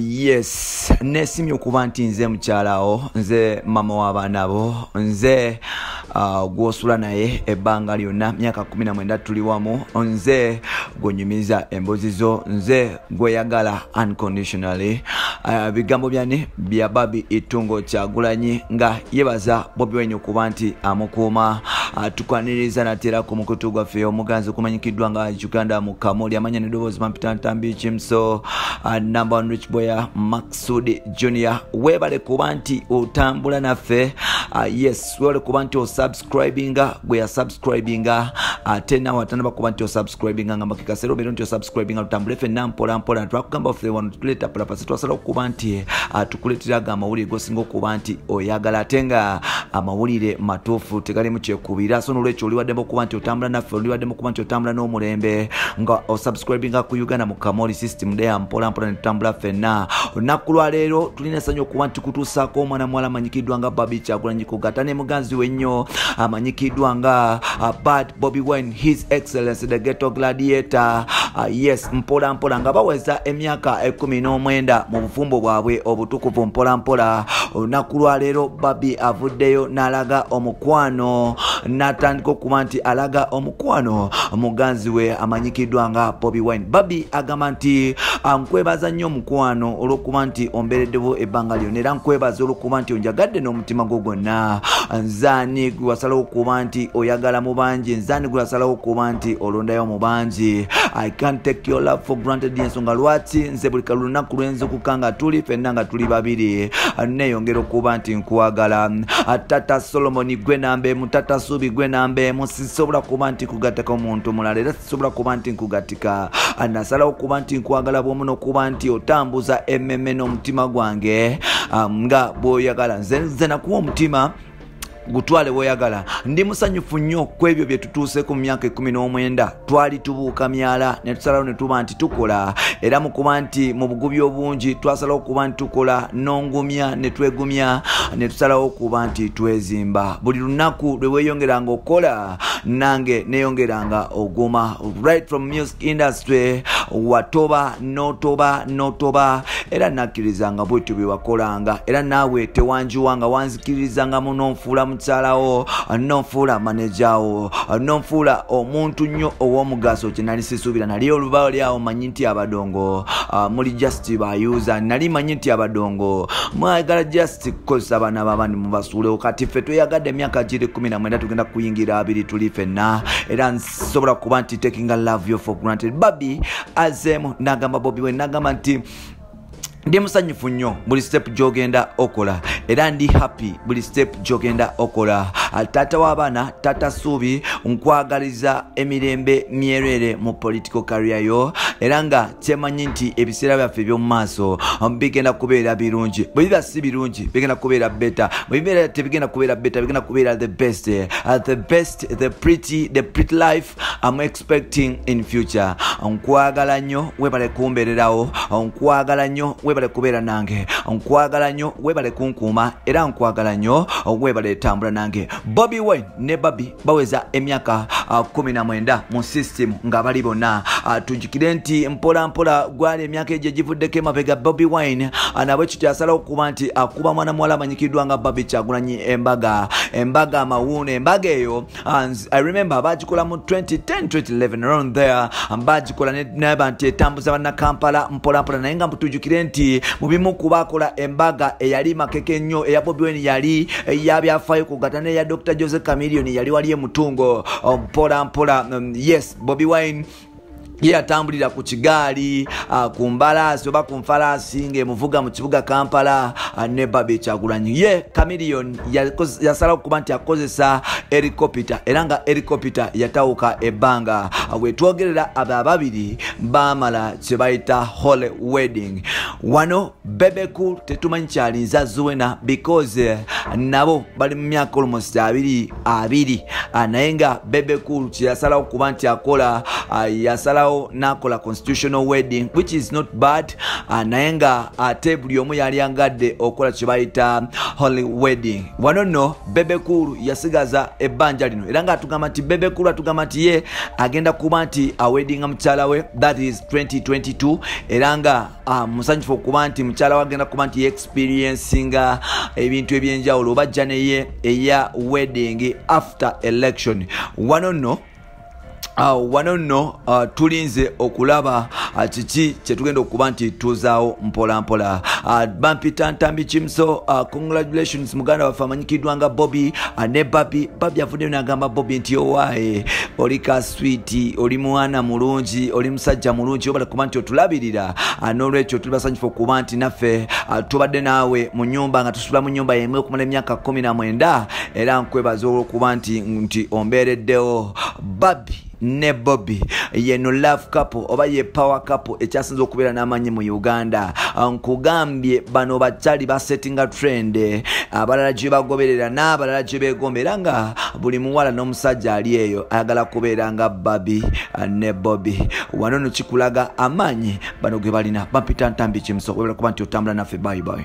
Yes, nesimye okuba nti nze mukyalawo, nze mama w'abaana bo, nze gw'osula naye ebbanga lyonna, myaka 19 tuli wamu, nze gw'onyumiza emboozi zo, nze gweyagala unconditionally. Bigambo byani bya Barbie Itungo Kyagulanyi nga yebaza Bobi Wine okuba nti amukuuma. Tukwaniriza natera ku mukutu gwaffe omuganzi okumanyikiddwa nga Uganda mu Kamuli, amanya n'eddoboozi Mampita Ntambi Kimso, number one rich boy Maksudi Junior. Webale kuba nti otambula naffe. Yes, webale kuba nti osubscribinga, gwe yasubscribinga, ate nawe atanaba kuba nti osubscribinga nga makikaseera obeera nti osubscribinga, tutambule ffenna mpola mpola. Twakugamba ffe wano tuleeta pulapasi, twasala okuba nti tukuleeteraga amawulire gosinga okuba nti oyagala, ate nga amawulire matuufu tegalimu kyekubira. So nolwekyo oliwaddemu okuba nti otambula naffe, oliwaddemu okuba nti otambula n'omulembe nga osubscribinga ku Uganda mu Kamoli system deya mpola mpola ne tutambula ffenna. Olunaku lwaleero tulina essanyu okuba nti kutuusaako omwana muwala amanyikiddwa nga Barbie Kyagulanyi kugatta ne muganzi we ennyo amanyikiddwa nga Bad Bobi Wine, His Excellency the Ghetto Gladiator. Yes, mpola mpola nga baweza emyaka 19 mu bufumbo bwabwe obutukuvu mpola mpola. Olunaku lwaleero Barbie avuddeyo n'alaga omukwano, n'atandika okuba nti alaga omukwano muganzi we amanyikiddwa nga Bobi Wine. Barbie agamba nti nkwebaza nnyo omukwano olw'okuba nti ombeereddewo ebbanga lyonna, era nkwebaza olw'okuba nti onjagadde n'omutima gwo gwonna. Nzaani gwe wasalawo okuba nti oyagala mu bangi, nzaani gwe wasalawo okuba nti olondayo mu bangi. I can't take your love for granted. Ensonga lwaki nze buli lunaku lwenzukuka nga tuli ffenna nga tuli babiri neeyongera okuba nti nkwagala. Tata Solomon gwe namba emu, Tata Suubi gwe namba emu, sisobola kuba nti nkugattako omuntu mulala, era sisobola kuba nti nkugattika. Nasalawo okuba nti nkwagala bw'omu n'okuba nti otambuza emmeme n'omutima gwange nga bw'oyagala. Nze nakuwa omutima gutwale woyagala. Ndi musanyufu nnyo ku ebyo bye tutuuseeko mu myaka 19. Twali tubuuka myala ne tusalawo ne tuba nti tukola, era mu kuba nti mu bugubi obungi twasalawo okuba nti tukola n'ongumya ne twegumya ne tusalawo okuba nti twezimba. Buli lunaku lwe weeyongeranga okukola nange neeyongeranga oguma. Right from music industry watoba n'otoba n'otoba, era nakkirizanga bwetyo bye wakolanga, era naawe tewanjiwanga, wanzikirizanga mu n'onfuula mukyalawo, n'onfuula manejawo, n'onfuula omuntu nnyo ow'omugaso kye nali sisuubira. Nali oluba oli awo manyi nti abadongo muli just bayuza, nali manyi nti abadongo mwagala just kukozesa abaana b'abandi mubasuulewo. Kati ffe tweyagadde emyaka giri 19, tugenda kuyingira 20 tuli ffenna, era nsobola kuba nti taking a love you for granted. Barbie azeemu n'agamba Bobi Wine, n'agamba nti ndi musanyufu nnyo buli step gy'ogenda okola, era ndi happy buli step gy'ogenda okola. Taata w'abaana, Tata Suubi, nkwagaliza emirembe myerere mu political career yo, era nga kyemanyi nti ebiseera byaffe eby'omu maaso bigenda kubeera birungi. Bwe biba si birungi bigenda kubeera better, bwe bibeera tebigenda kubeera better, bigenda kubeera the best, the best, the pretty, the pretty life I'm expecting in future. Nkwagala nnyo, webale kumbeererawo, nkwagala nnyo, webale kubeera nange, nkwagala nnyo, webale kunkuuma, era nkwagala nnyo, webale tambula nange. Bobi Wine ne Barbie baweza emyaka 19 mu system nga bali bonna. Tujjukire nti mpola mpola gwali emyaka egyo egivuddeko emabega Bobi Wine nabwe kityo yasalawo okuba nti akuba mwana muwala amanyikiddwa nga Barbie Kyagulanyi embaga, embaga amawuuno. Embaga eyo I remember bagikola mu 2010 2011 around there, bagikola neba nti etambuza bannakampala mpola mpola. Naye nga tujjukire nti mu bimu ku baakola embaga eyali makeke ennyo eya Bobi Wine yali eyabyafaayo kugatta n'eya Dr. Jose Chameleone yali wali emutungo mpola mpola. Yes, Bobi Wine ye atambulira ku kigaali, ku mbalaasi oba ku nfalaasi ng'emuvuga mu kibuga Kampala ne Barbie Kyagulanyi. Ye Chameleone yasalawo okuba nti akozesa helicopter, era nga helicopter yatawuka ebbanga. Wetwogerera abo ababiri baamala kye bayita holy wedding. Wano Bebe Cool tetumanyi kyalinza Zuena, because nabo bali mu myaka almost 20 Naye nga Bebe Cool kyeyasalawo kuba nti akola, yasalawo n'akola constitutional wedding, which is not bad. Naye nga ate buli omu yali angadde okukola kye bayita holy wedding. Wano nno Bebe Cool yasigaza ebbanja lino, era nga atugamba nti Bebe Cool atugamba nti ye agenda kuba nti aweddinga mukyala we, that is 2022, era nga musanyufu okuba nti mukyala we agenda kuba nti experiencing ebintu ebyenjawulo oba journey ye eya wedding after election. Wano nno tulinze okulaba kiki kyetugenda okuba nti tuzaawo mpola mpola. Bampita Ntambi Kimso. Congratulations muganda waffe amanyikiddwa nga Bobi ne Babi. Babi avuddeyo n'agamba Bobi nti owaaye oli ka sweet, oli mwana mulungi, oli musajja mulungi, obala kuba nti otulabirira. N'olwekyo tuli basanyufu okuba nti naffe tubadde naawe mu nyumba nga tusula mu nyumba yemu okumala emyaka 19, era nkwebaza olwokuba nti ombeereddewo. Babi ne Bobby yeno love couple oba ye power couple ekyasinze okubeera n'amanyi mu Uganda. Nkugambye bano bakyali basettinga trend, abalala gye bagoberera n'abalala gye beegomba, era nga buli muwala n'omusajja ali eyo ayagala kubeera nga Babi ne Bobby. Wano no kikulaga amaanyi bano ge balina. Bampita Ntambi Kimuso, webala kuba nti otambula naffe. Bye bye.